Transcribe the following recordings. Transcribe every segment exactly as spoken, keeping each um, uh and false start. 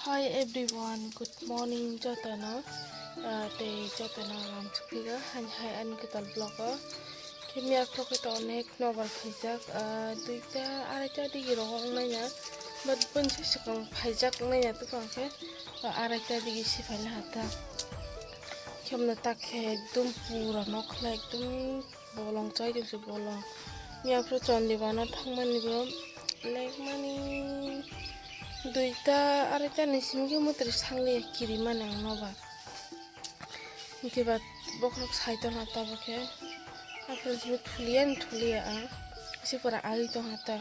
Hi everyone, good morning jotono. Ah, tei jotono ang sukliga, hani hai ani kwtal vlog o. Khe miyakro khe to onek nobar phaijak, ah, duita, araita digi rogo wngnai na. But boni se swkang phaijak wngnai na, to tong khe, ah, araita digi si phaina hata. Khe omno tak khe ekdum pura nokla ekdum bolong chai tongse bolong. Miyapro chondibano thangmani bo lekmani duita araita ni simi khe mutri sangliya kirimani ang nobar. Hinkhe ba bokhorok sai tongkha tabuk khe. Aphuru simi thuliya ni thuliya ang. Sipora ai tongkha ta.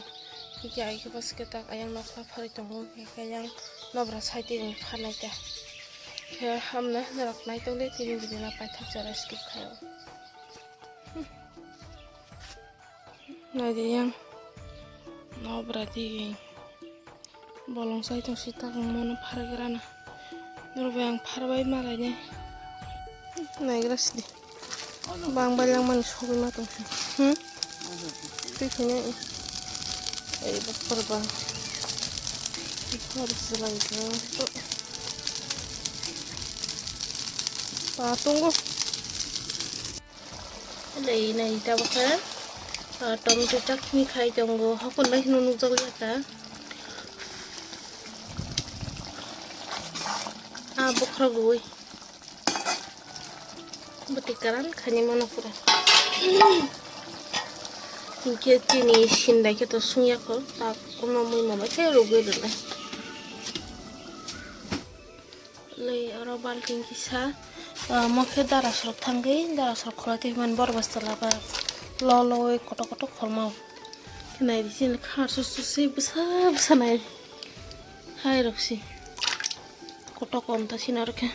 Hinkhe ai khe bwswk khe tak ayang nokla pharwi tongo. Hinkhe ayang nobra sai tongwi pharnai ta. Khe hamno norok nai tongdi tini video no paithak jora skip khaio. Naidi yang nobra di bolong sai tong si tak mono phargrana. Norok bai ang pharbai malai ne. Naigra sidi. Bang bai lang mani sogwi ma tong si. Hmm? Twi thwinai. Ei bokor ba. Bokor se bai ka. Pa tongo. Lei nai tabuk khe, ah, tomato chutney khai tongo, hokon bai kheno nukjagwi ya kha. Ah, bokhorok rwui. Bwtwi kwran khaini mano pura. Hinkhe chini sindai khe to sungya kho, tak kono mui mama khe rwgwi rwnai. Lei oro balting kisa, ah, mo khe dara sorok thangwi, dara sorok khwlai tongmani borok bai chwla ba lo lo wi kotor kotor khorma. Khe nai di chini khar su su se bwsa bwsa nai hai rok si kotor kom ta sina rok khe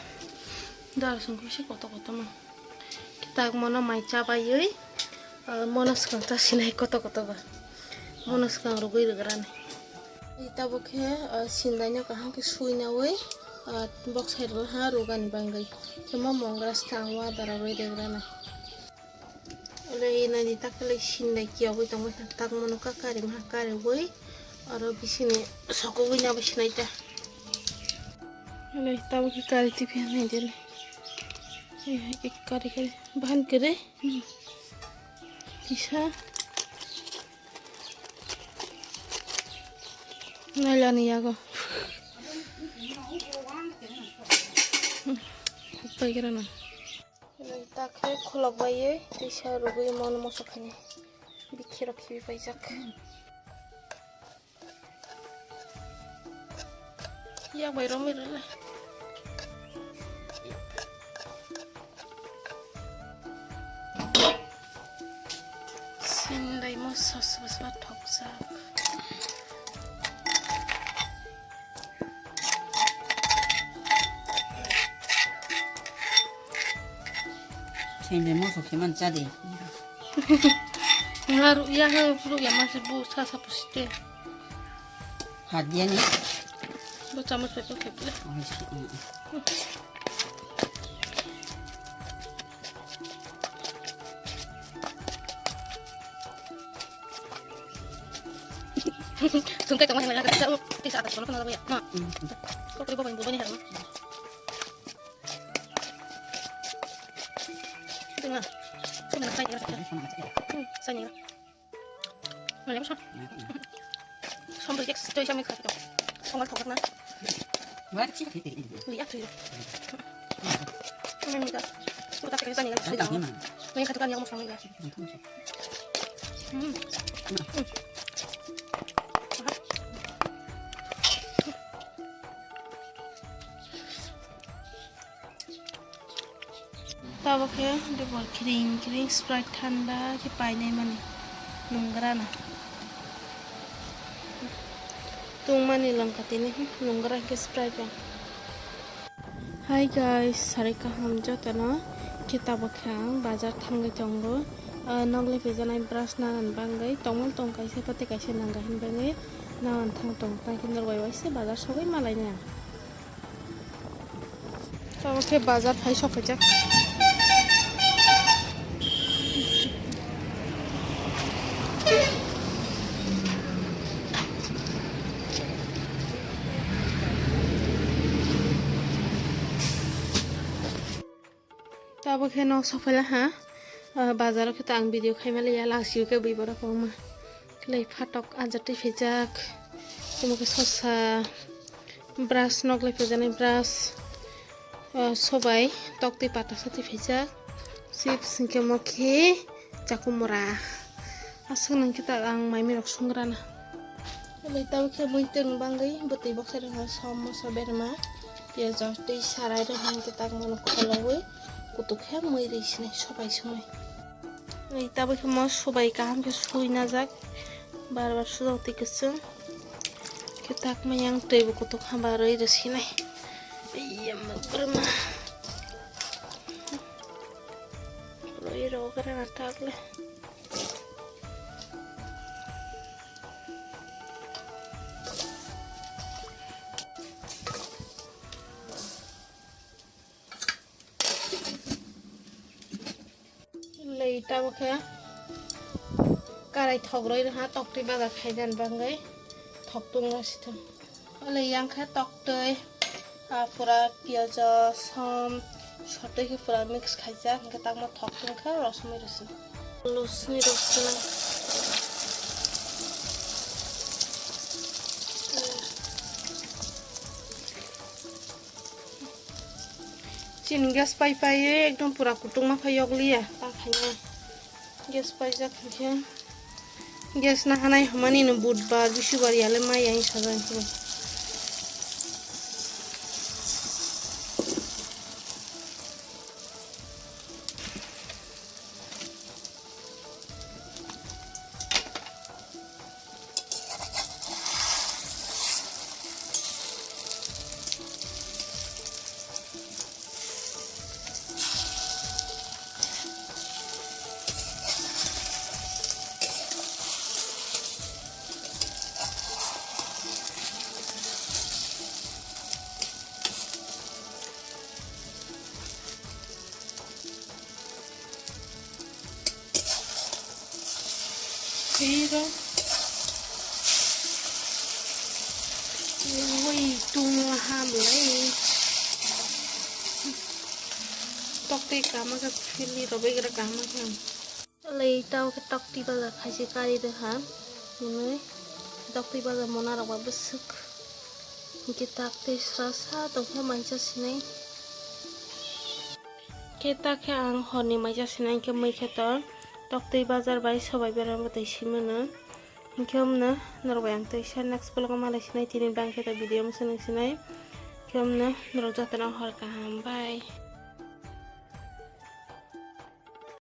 dara song khe se kotor kotor ma. Tak mono mai chabaiwi, ah, mono swkang ta sinai koto koto ba. Mono swkang rwgwi rwgrani. Tabuk khe, ah, sindaino kaham khe suinawi, ah, bok side o ha rwgani bagwi. Khe mo mongra swkang wa dara rwi rwgrani. Ule nai di tak le sindai kiyogwi tongwi kha, tak mono ka kari ma kariwi. Oro bisini sokogwi nabo sinai ta. Ule tabuk khe kari tipi nai di le. Eh, ek kari kari. Bahan kere. Hmm. Kisa. Nailani yago. Hmm. Paikera na. Takhe khulok bai ye, tisa rugui mon moso khani. Bikhi rok khibi paijak. Yak bai romwi rwla. Sindai mo sos sos ba thokjak. Sindai mo sok khiman cha de. Nga rukya ha, rukya ma se bu sa sa pusite. Hat dia ni. Bu chamus pe pe pe pe. Oh, si, mm, mm. Sungkai tongma hina ka sa, pisa atas kono na ya. Ma. Mm. Ko kri bo bani bo bani harma. Tengah. Tengah sai ya. Hmm, sai ya. Mana apa? Sampai cek situ sampai kaki tu. Tongal tokak na. Lihat tu. Mana minta? Kita tak kena tanya. Mana kata kan yang mau sama ya. Hmm. Tabuk khe dubor kiring kiring Sprite thanda khe painai mani nungrana. Tungmani longkha tini nungra khe Sprite rok. Hi guys, sarai kaham jotono khe tabuk khe ang bazar thangwi tongo. Ah, nokle pijanai brush nanani bagwi tongmani tong kaisa pate kaisa nangkha hinwi bagwi nanani thang tong tang khe norok bai waisa bazar sogwi malainai ang. Tabuk khe bazar phai sokphaijak. Abo khe nok sophaila ha, ah, bazaro khe to ang video khaima liya, langsio khe bui borok kwbangma. Khlai phatok ajatwi phaijak, tamo khe sosa, brush nok lai phaijani brush, ah, sobai, toktwi pata satwi phaijak, chips hinkhe mo khe chakumura. Aswk nang khe ta ang mai mirok swngrana. Belai tabuk khe muitwng bangwi bwtwi bwkha rwkha som moso berma. Piyaj twi sarai rwkha hwnkhe tak mano kholaui kutuk khe mui rwi sinai sobai songwi. Belai tabuk khe mo sobai kaham khe sui najak. Bar bar sujak twi kwchwng. Khe tak mayang twi bo kutuk kha barwi rw sinai. Iya ma berma. Rwi rw gara na tak le. Lei tamo khe karai thok roi ha, toktwi bazar khaidan bangwi thok tung rw sitham. Ole yang khe toktwi, ah, pura piyaj, som, sotwi khe pura mix khaijak, hwnkhe takma thok tong khe rosmui rwsna. Lusni rosna. Chini gas pai pai ekdom pura kutung ma phai yok liya, ta khaina. Gas paijak hinkhe. Gas nahanai hamani no budbar, bisubar yale mai yang sajak hinkhe. Hero. Ui, tung ham lai. Toktwi kama khe fili robai gra kama khe. Lai tao khe toktwi bazar khaisi kari de ha. Hwnwi toktwi bazar mona rok ba bwswk. Hwnkhe tak tei sra sa tongkhe maisa sinai. Khe ta khe ang horni maisa sinai khe mui khe to toktwi bazar bai sobai berama tei simano. Hinkhe omno norok bai ang tei sa next vlog o malai sinai, tini bang khe to video masa nung sinai. Hinkhe omno norok jotono hor kaham, bye.